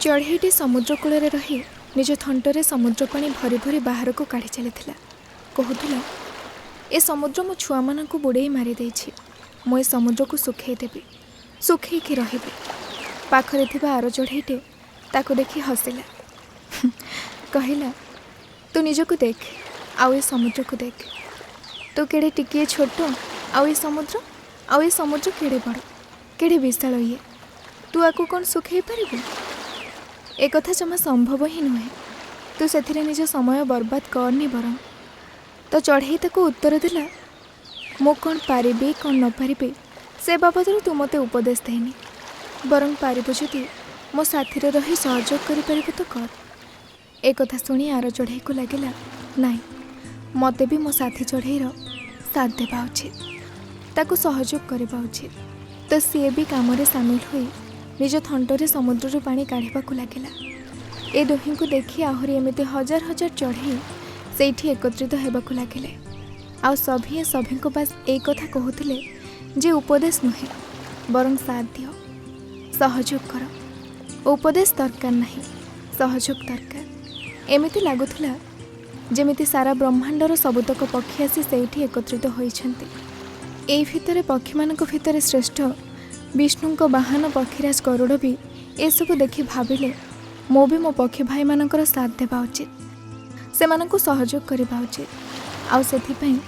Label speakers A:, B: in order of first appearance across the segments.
A: ଚଢ଼େଇଟି ସମୁଦ୍ର କୂଳରେ ରହି ନିଜ ଥଣ୍ଟରେ ସମୁଦ୍ର ପାଣି ଭରି ଭରି ବାହାରକୁ କାଢ଼ି ଚାଲିଥିଲା। କହୁଥିଲା, ଏ ସମୁଦ୍ର ମୋ ଛୁଆମାନଙ୍କୁ ବୁଡ଼େଇ ମାରିଦେଇଛି। ମୁଁ ଏ ସମୁଦ୍ରକୁ ଶୁଖେଇ ଦେବି, ଶୁଖେଇକି ରହିବି। ପାଖରେ ଥିବା ଆର ଚଢ଼େଇଟି ତାକୁ ଦେଖି ହସିଲା, କହିଲା, ତୁ ନିଜକୁ ଦେଖ ଆଉ ଏ ସମୁଦ୍ରକୁ ଦେଖ। ତୁ କେଡ଼େ ଟିକିଏ ଛୋଟ, ଆଉ ଏ ସମୁଦ୍ର, ଆଉ ଏ ସମୁଦ୍ର କେଡ଼େ ବଡ଼, କେଡ଼େ ବିଶାଳ ଇଏ। ତୁ ଆକୁ କ'ଣ ଶୁଖେଇ ପାରିବୁ? ଏକଥା ଜମା ସମ୍ଭବ ହିଁ ନୁହେଁ। ତୁ ସେଥିରେ ନିଜ ସମୟ ବର୍ବାଦ କରନି ବରଂ। ତ ଚଢ଼େଇ ତାକୁ ଉତ୍ତର ଦେଲା, ମୁଁ କ'ଣ ପାରିବି କ'ଣ ନ ପାରିବି ସେ ବାବଦରେ ତୁ ମୋତେ ଉପଦେଶ ଦେଇନି, ବରଂ ପାରିବୁ ଯଦି ମୋ ସାଥିରେ ରହି ସହଯୋଗ କରିପାରିବୁ ତ କର। ଏକଥା ଶୁଣି ଆର ଚଢ଼େଇକୁ ଲାଗିଲା, ନାଇଁ, ମୋତେ ବି ମୋ ସାଥୀ ଚଢ଼େଇର ସାଥ ଦେବା ଉଚିତ, ତାକୁ ସହଯୋଗ କରିବା ଉଚିତ। ତ ସିଏ ବି କାମରେ ସାମିଲ ହୋଇ ନିଜ ଥଣ୍ଟରେ ସମୁଦ୍ରରୁ ପାଣି କାଢ଼ିବାକୁ ଲାଗିଲା। ଏ ଦୁହିଁଙ୍କୁ ଦେଖି ଆହୁରି ଏମିତି ହଜାର ହଜାର ଚଢ଼େଇ ସେଇଠି ଏକତ୍ରିତ ହେବାକୁ ଲାଗିଲେ। ଆଉ ସଭିଏଁ ସଭିଙ୍କୁ ବାସ୍ ଏଇ କଥା କହୁଥିଲେ ଯେ ଉପଦେଶ ନୁହେଁ, ବରଂ ସାଥ ଦିଅ, ସହଯୋଗ କର। ଉପଦେଶ ଦରକାର ନାହିଁ, ସହଯୋଗ ଦରକାର। ଏମିତି ଲାଗୁଥିଲା ଯେମିତି ସାରା ବ୍ରହ୍ମାଣ୍ଡର ସବୁତକ ପକ୍ଷୀ ଆସି ସେଇଠି ଏକତ୍ରିତ ହୋଇଛନ୍ତି। ଏଇ ଭିତରେ ପକ୍ଷୀମାନଙ୍କ ଭିତରେ ଶ୍ରେଷ୍ଠ ବିଷ୍ଣୁଙ୍କ ବାହନ ପକ୍ଷୀରାଜ ଗରୁଡ଼ ବି ଏସବୁ ଦେଖି ଭାବିଲେ, ମୁଁ ବି ମୋ ପକ୍ଷୀ ଭାଇମାନଙ୍କର ସାଥ ଦେବା ଉଚିତ, ସେମାନଙ୍କୁ ସହଯୋଗ କରିବା ଉଚିତ। ଆଉ ସେଥିପାଇଁ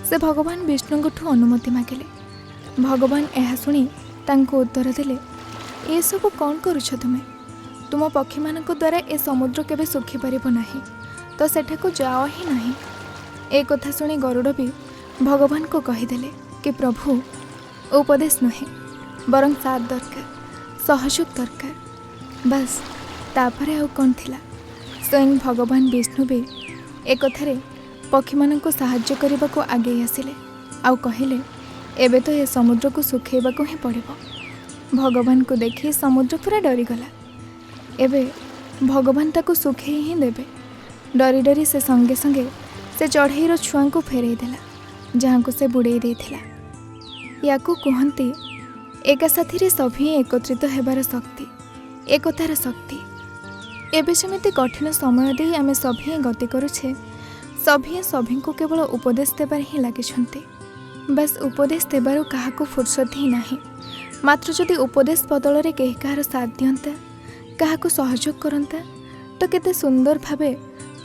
A: ସେ ଭଗବାନ ବିଷ୍ଣୁଙ୍କଠୁ ଅନୁମତି ମାଗିଲେ। ଭଗବାନ ଏହା ଶୁଣି ତାଙ୍କୁ ଉତ୍ତର ଦେଲେ, ଏସବୁ କ'ଣ କରୁଛ ତୁମେ? ତୁମ ପକ୍ଷୀମାନଙ୍କ ଦ୍ୱାରା ଏ ସମୁଦ୍ର କେବେ ଶୁଖିପାରିବ ନାହିଁ, ତ ସେଠାକୁ ଯାଅ ହିଁ ନାହିଁ। ଏ କଥା ଶୁଣି ଗରୁଡ଼ ବି ଭଗବାନଙ୍କୁ କହିଦେଲେ କି ପ୍ରଭୁ, ଉପଦେଶ ନୁହେଁ, ବରଂ ସାଥ ଦରକାର, ସହଯୋଗ ଦରକାର। ବାସ୍, ତାପରେ ଆଉ କ'ଣ ଥିଲା? ସ୍ୱୟଂ ଭଗବାନ ବିଷ୍ଣୁ ବି ଏକଥାରେ ପକ୍ଷୀମାନଙ୍କୁ ସାହାଯ୍ୟ କରିବାକୁ ଆଗେଇ ଆସିଲେ ଆଉ କହିଲେ, ଏବେ ତ ଏ ସମୁଦ୍ରକୁ ଶୁଖେଇବାକୁ ହିଁ ପଡ଼ିବ। ଭଗବାନଙ୍କୁ ଦେଖି ସମୁଦ୍ର ପୁରା ଡରିଗଲା। ଏବେ ଭଗବାନ ତାକୁ ଶୁଖେଇ ହିଁ ଦେବେ। ଡରି ଡରି ସେ ସଙ୍ଗେ ସଙ୍ଗେ ସେ ଚଢ଼େଇର ଛୁଆଙ୍କୁ ଫେରେଇ ଦେଲା, ଯାହାଙ୍କୁ ସେ ବୁଡ଼େଇ ଦେଇଥିଲା। ୟାକୁ କୁହନ୍ତି ଏକା ସାଥିରେ ସଭିଏଁ ଏକତ୍ରିତ ହେବାର ଶକ୍ତି, ଏକତାର ଶକ୍ତି। ଏବେ ଯେମିତି କଠିନ ସମୟ ଦେଇ ଆମେ ସଭିଏଁ ଗତି କରୁଛେ, ସଭିଏଁ ସଭିଙ୍କୁ କେବଳ ଉପଦେଶ ଦେବାରେ ହିଁ ଲାଗିଛନ୍ତି। ବାସ୍, ଉପଦେଶ ଦେବାରୁ କାହାକୁ ଫୁର୍ସତ ହିଁ ନାହିଁ। ମାତ୍ର ଯଦି ଉପଦେଶ ବଦଳରେ କେହି କାହାର ସାଥ ଦିଅନ୍ତା, କାହାକୁ ସହଯୋଗ କରନ୍ତା, ତ କେତେ ସୁନ୍ଦର ଭାବେ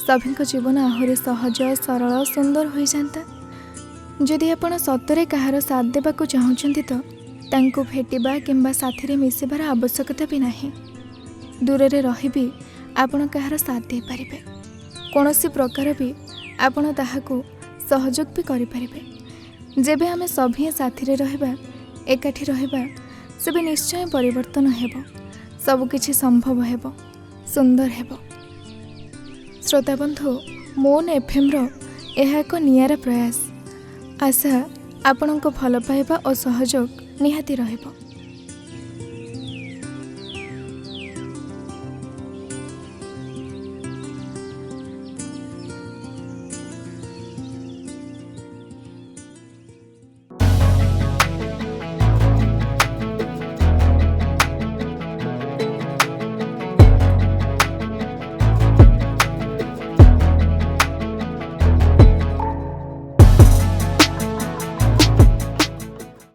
A: ସଭିଙ୍କ ଜୀବନ ଆହୁରି ସହଜ, ସରଳ, ସୁନ୍ଦର ହୋଇଯାଆନ୍ତା। ଯଦି ଆପଣ ସତରେ କାହାର ସାଥ ଦେବାକୁ ଚାହୁଁଛନ୍ତି ତ ତାଙ୍କୁ ଭେଟିବା କିମ୍ବା ସାଥିରେ ମିଶିବାର ଆବଶ୍ୟକତା ବି ନାହିଁ। ଦୂରରେ ରହି ବି ଆପଣ କାହାର ସାଥ ଦେଇପାରିବେ, କୌଣସି ପ୍ରକାର ବି ଆପଣ ତାହାକୁ ସହଯୋଗ ବି କରିପାରିବେ। ଯେବେ ଆମେ ସଭିଏଁ ସାଥିରେ ରହିବା, ଏକାଠି ରହିବା, ସେବେ ନିଶ୍ଚୟ ପରିବର୍ତ୍ତନ ହେବ, ସବୁକିଛି ସମ୍ଭବ ହେବ, ସୁନ୍ଦର ହେବ। ଶ୍ରୋତାବନ୍ଧୁ, ମୋନ୍ ଏଫ୍ଏମ୍ର ଏହା ଏକ ନିଆରା ପ୍ରୟାସ। ଆଶା ଆପଣଙ୍କ ଭଲ ପାଇବା ଓ ସହଯୋଗ ନିହାତି ରହିବ।